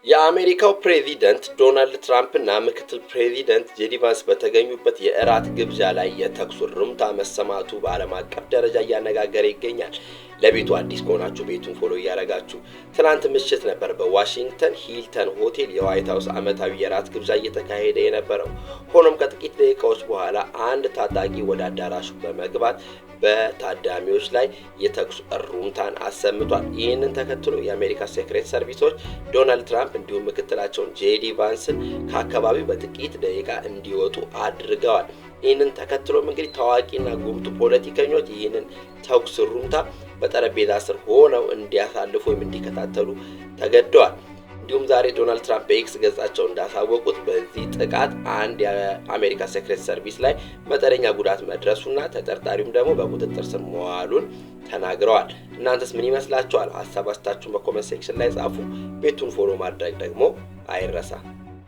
የአሜሪካው ፕሬዚደንት ዶናልድ ትራምፕና ምክትል ፕሬዚደንት ጄዲ ቫንስ በተገኙበት የእራት ግብዣ ላይ የተኩስ ሩምታ መሰማቱ በዓለም አቀፍ ደረጃ እያነጋገረ ይገኛል። ለቤቱ አዲስ ከሆናችሁ ቤቱን follow እያደረጋችሁ። ትናንት ምሽት ነበር በዋሽንግተን ሂልተን ሆቴል የዋይት ሀውስ ዓመታዊ የራት ግብዣ እየተካሄደ የነበረው። ሆኖም ከጥቂት ደቂቃዎች በኋላ አንድ ታጣቂ ወደ አዳራሹ በመግባት በታዳሚዎች ላይ የተኩስ እሩምታን አሰምቷል። ይህንን ተከትሎ የአሜሪካ Secret Service ኦች ዶናልድ ትራምፕ እንዲሁም ምክትላቸውን ጄዲ ቫንስን ከአካባቢው በጥቂት ደቂቃ እንዲወጡ አድርገዋል። ይህንን ተከትሎም እንግዲህ ታዋቂና ጉምቱ ፖለቲከኞች ይህንን ተኩስ ሩምታ በጠረጴዛ ስር ሆነው እንዲያሳልፉ ወይም እንዲከታተሉ ተገደዋል። እንዲሁም ዛሬ ዶናልድ ትራምፕ በኤክስ ገጻቸው እንዳሳወቁት በዚህ ጥቃት አንድ የአሜሪካ Secret Service ላይ መጠነኛ ጉዳት መድረሱና ተጠርጣሪውም ደግሞ በቁጥጥር ስር መዋሉን ተናግረዋል። እናንተስ ምን ይመስላችኋል? ሀሳብ አስተያየታችሁን በ comment section ላይ ጻፉ። ቤቱን follow ማድረግ ደግሞ አይረሳ።